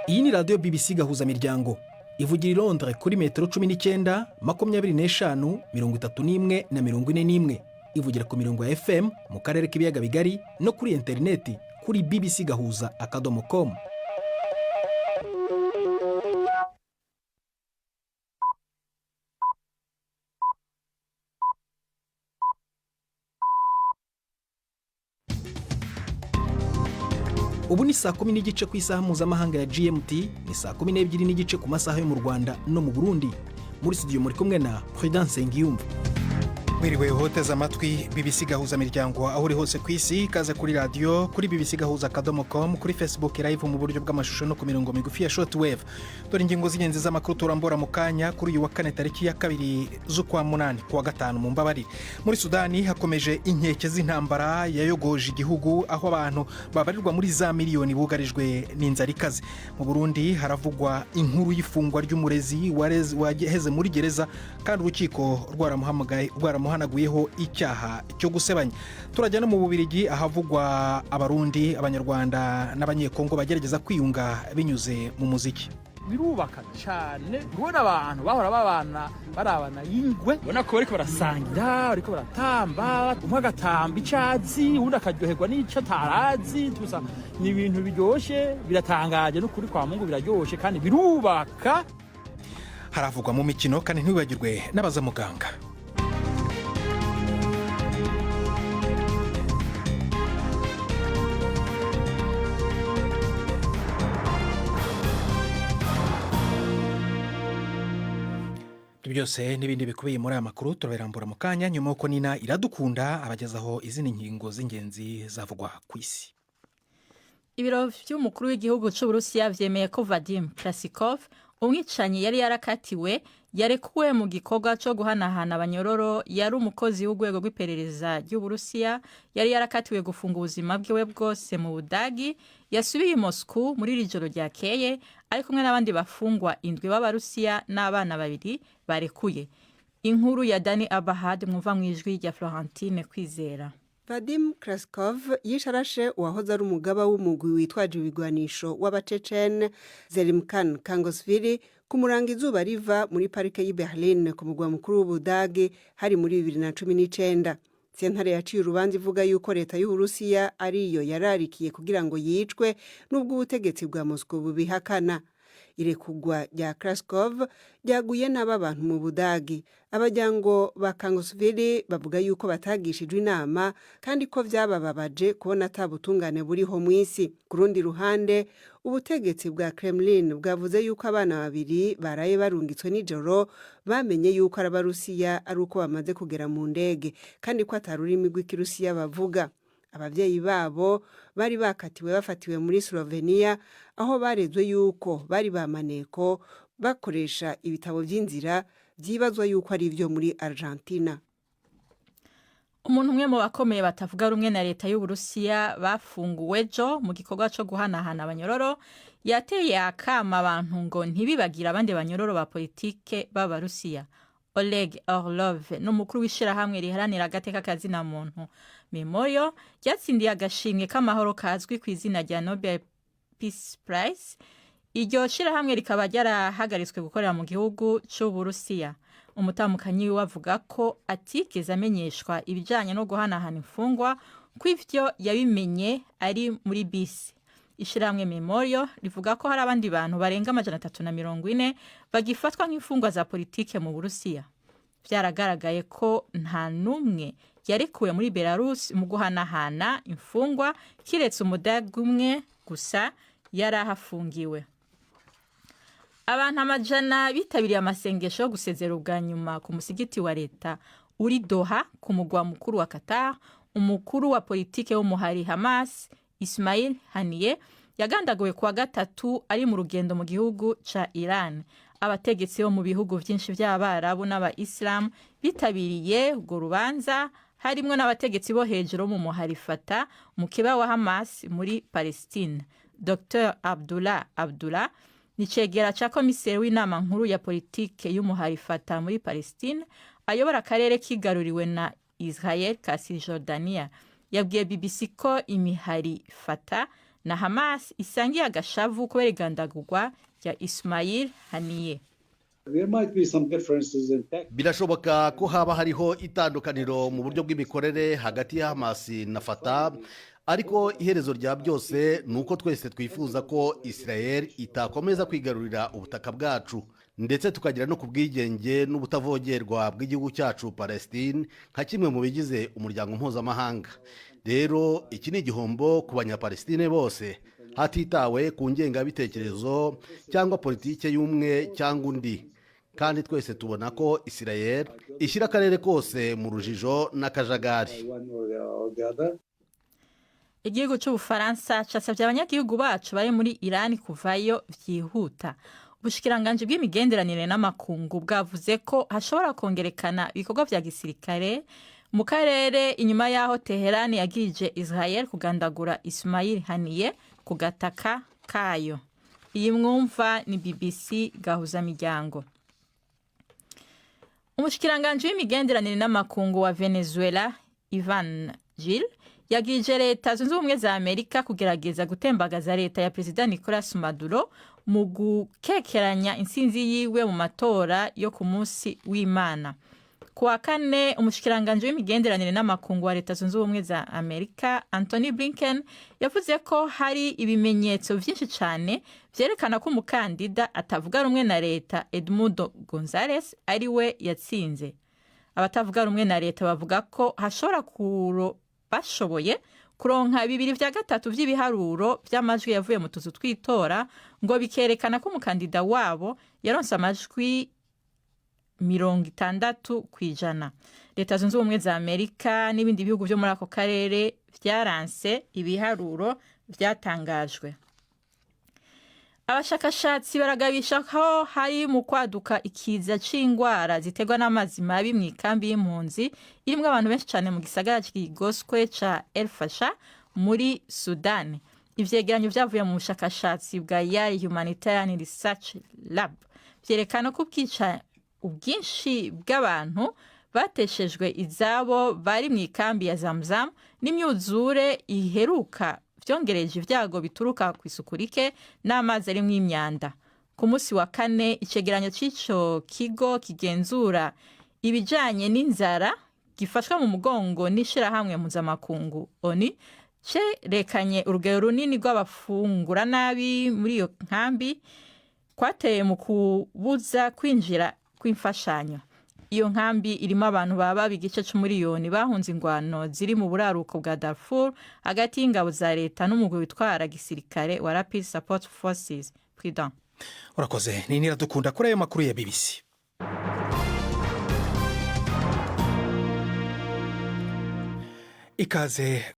Iyi ni radiyo BBC Gahuzamiryango, ivugira i Londres kuri metero 19, 25, 31 na 41. Ivugira ku mirongo ya FM mu karere k'ibiyaga bigari no kuri interineti kuri bbcgahuza.com. Ubu ni saa 10:30 ku isaha mpuzamahanga ya GMT, ni saa 12:30 ku masaha yo mu Rwanda no mu Burundi. Muri studio muri kumwe na Prudence Ngiyumva. Mwiriwe hoteze amatwi BBC Gahuzamiryango aho uri hose ku isi. Ikaze kuri radiyo, kuri bbcgahuza.com, kuri Facebook Live mu buryo bw'amashusho no ku mirongo migufi ya shortwave. Dore ingingo z'ingenzi z'amakuru turambura mu kanya kuri uyu wa kane, tariki ya 2 z'ukwa munani, kuwa gatanu mu mbabari. Muri Sudani hakomeje inkeke z'intambara yayogoje igihugu, aho abantu babarirwa muri za miliyoni bugarijwe n'inzara ikaze. Mu Burundi haravugwa inkuru y'ifungwa ry'umurezi waheze muri gereza kandi urukiko rwaramuhamagaye, rwaramuhanaguyeho icyaha cyo gusebanya. Turajya no mu Bubirigi ahavugwa Abarundi, Abanyarwanda n'Abanyekongo bagerageza kwiyunga binyuze mu muziki. Birubaka cyane kubona abantu bahora babana barabana y'ingwe, ubona ko bariko barasangira, bariko baratamba, umwe agatamba icyo azi, uwundi akaryoherwa n'icyo atarazi. Tusa ni ibintu biryoshe, biratangaje n'ukuri kwa Mungu, biraryoshe kandi birubaka. Haravugwa mu mikino kandi ntiwibagirwe n'abazamuganga. Ibyo byose n'ibindi bikubiye muri aya makuru turabirambura mu kanya, nyuma y'uko Nina Iradukunda abagezaho izindi ngingo z'ingenzi zavugwa ku isi. Ibiro vy'umukuru w'igihugu c'Uburusiya vyemeye ko Vadim Krasikov, umwicanyi yari yarakatiwe, yarekuwe mu gikorwa co guhanahana abanyororo. Yari umukozi w'urwego rw'iperereza ry'Uburusiya yari yarakatiwe gufunga ubuzima bwiwe bwose mu Budagi. Yasubiye i Moscou muri iri joro ryakeye ari kumwe n'abandi bafungwa indwi b'Abarusiya n'abana babiri barekuye. Inkuru ya Dani Abahad mwumva mw'ijwi rya Florentine Kwizera. Vadim Kraskov yishe arashe uwahoze ari umugaba w'umugwi witwaje ibigwanisho w'Abacecene, Zelimkhan Kangosvili, kumuranga izuba riva muri parike y'i Berlin ku mugwa mukuru w'Ubudagi, hari muri 2019. Sentare yaciye urubanza ivuga yuko leta y'Uburusiya ariyo yararikiye kugira ngo yicwe, n'ubwo ubutegetsi bwa Moscow bubihakana. Irekugwa rya Kraskov ryaguye n'aba bantu mu Budagi. Abajyango ba Kangosvili bavuga yuko batagishijwe inama kandi ko vyabababaje kubona ata butungane buriho mw'isi. Ku rundi ruhande, ubutegetsi bwa Kremlin bwavuze yuko abana babiri baraye barungitswe nijoro bamenye yuko ari Abarusiya ari uko bamaze kugera mu ndege, kandi ko atari ururimi rw'Ikirusiya bavuga. Abavyeyi babo bari bakatiwe bafatiwe muri Slovenia, aho barezwe yuko bari bamaneko bakoresha ibitabo vy'inzira vyibazwa yuko ari ivyo muri Argentina. Umuntu umwe mu bakomeye batavuga rumwe na leta y'Uburusiya bafunguwe ejo mu gikorwa co guhanahana abanyororo yateye akama abantu ngo ntibibagire abandi banyororo ba politike b'Abarusiya. Oleg Orlov n'umukuru w'ishirahamwe riharanira agateka kazina muntu Memorial, ryatsindiye agashimwe k'amahoro kazwi ku izina rya Nobel Peace Prize. Iryo shirahamwe rikaba ryarahagaritswe gukorera mu gihugu c'Uburusiya. Umutamukanyi wiwe avuga ko atigeze amenyeshwa ibijanye no guhanahana imfungwa, ko ivyo yabimenye ari muri bisi. Ishirahamwe Memorial rivuga ko hari abandi bantu barenga 340 bagifatwa nk'imfungwa za politike mu Burusiya. Vyaragaragaye ko nta n'umwe yarekuwe muri Belarus mu guhanahana imfungwa, kiretse Umudagi umwe gusa yari ahafungiwe. Abantu amajana bitabiriye amasengesho yo gusezera ubwa nyuma ku musigiti wa leta uri Doha ku mugwa mukuru wa Qatar umukuru wa politike w'umuhari Hamas, Ismail Haniyeh, yagandaguwe kuwa gatatu ari mu rugendo mu gihugu ca Iran. Abategetsi bo mu bihugu vyinshi vy'Abarabu n'Abayisilamu bitabiriye urwo rubanza, harimwo n'abategetsi bo hejuru mu muhari Fatah, mukeba wa Hamas muri Palestine. Dr Abdullah Abdullah ni cegera ca komiseri w'inama nkuru ya politike y'umuhari Fatah muri Palestine, ayobora akarere kigaruriwe na Israel ka Cisjordania, yabwiye BBC ko imihari Fatah na Na Hamas isangiye agashavu kubera igandagurwa rya Ismail Haniyeh. Birashoboka ko haba hariho itandukaniro mu buryo bw'imikorere hagati ya Hamas na Fatah, ariko iherezo rya byose ni uko twese twifuza ko Israel itakomeza kwigarurira ubutaka bwacu, ndetse tukagera no ku bwigenge n'ubutavogerwa bw'igihugu cyacu Palestine nka kimwe mu bigize umuryango mpuzamahanga. Rero iki ni igihombo ku Banyapalestine bose, hatitawe ku ngengabitekerezo cyangwa politike y'umwe cyangwa undi, kandi twese tubona ko Israel ishyira akarere kose mu rujijo n'akajagari. Igihugu cy'Ubufaransa casabye abanyagihugu bacu bari muri Irani kuvayo vyihuta. Ubushikiranganji bw'imigenderanire n'amakungu bwavuze ko hashobora kongerekana ibikorwa vya gisirikare mu karere inyuma y'aho Teherani yagirije Israel kugandagura Ismail Haniyeh ku gataka kayo. Iyi mwumva ni BBC Gahuzamiryango. Umushikiranganji w'imigenderanire n'amakungu wa Venezuela, Ivan Gil, yagirije Leta Zunze Ubumwe za Amerika kugerageza gutembagaza leta ya Perezida Nicolas Maduro mu gukekeranya intsinzi yiwe mu matora yo ku munsi w'Imana. Ku wa kane, umushikiranganji w'imigenderanire n'amakungu wa Leta Zunze Ubumwe za Amerika, Antony Blinken, yavuze ko hari ibimenyetso vyinshi cane vyerekana ko umukandida atavuga rumwe na leta Edmundo Gonzalez ari we yatsinze. Abatavuga rumwe na leta bavuga ko hashobora kuro bashoboye kuronka 2/3 vy'ibiharuro vy'amajwi yavuye mu tuzu tw'itora, ngo bikerekana ko umukandida wabo yaronse amajwi 60%. Leta Zunze Ubumwe za Amerika n'ibindi bihugu vyo muri ako karere vyaranse ibiharuro vyatangajwe. Abashakashatsi baragabisha ko hari mu kwaduka ikiza c'ingwara ziterwa n'amazi mabi mu ikambi y'impunzi irimwo abantu benshi cane mu gisagara kigoswe ca El Fasha muri Sudani. Ivyegeranyo vyavuye mu bushakashatsi bwa Yale Humanitarian Research Lab vyerekana ko ubwinshi bw'abantu bateshejwe izabo bari mu ikambi ya Zamzam n'imyuzure iheruka vyongereje ibyago bituruka ku isuku rike n'amazi arimwo imyanda. Ku munsi wa kane, icegeranyo c'ico kigo kigenzura ibijanye n'inzara gifashwa mu mugongo n'ishirahamwe mpuzamakungu ONU cerekanye urugero runini rw'abafungura nabi muri iyo nkambi kwateye mu kubuza kwinjira kw'imfashanyo. Iyo nkambi irimo abantu baba igice c'umuriyoni bahunze ingwano ziri mu buraruko bwa Darfur hagati y'ingabo za leta n'umugwi witwara gisirikare wa Rapid Support Forces. Prudent. Urakoze, ni Niradukunda kuri ayo makuru ya BBC. Ikaze.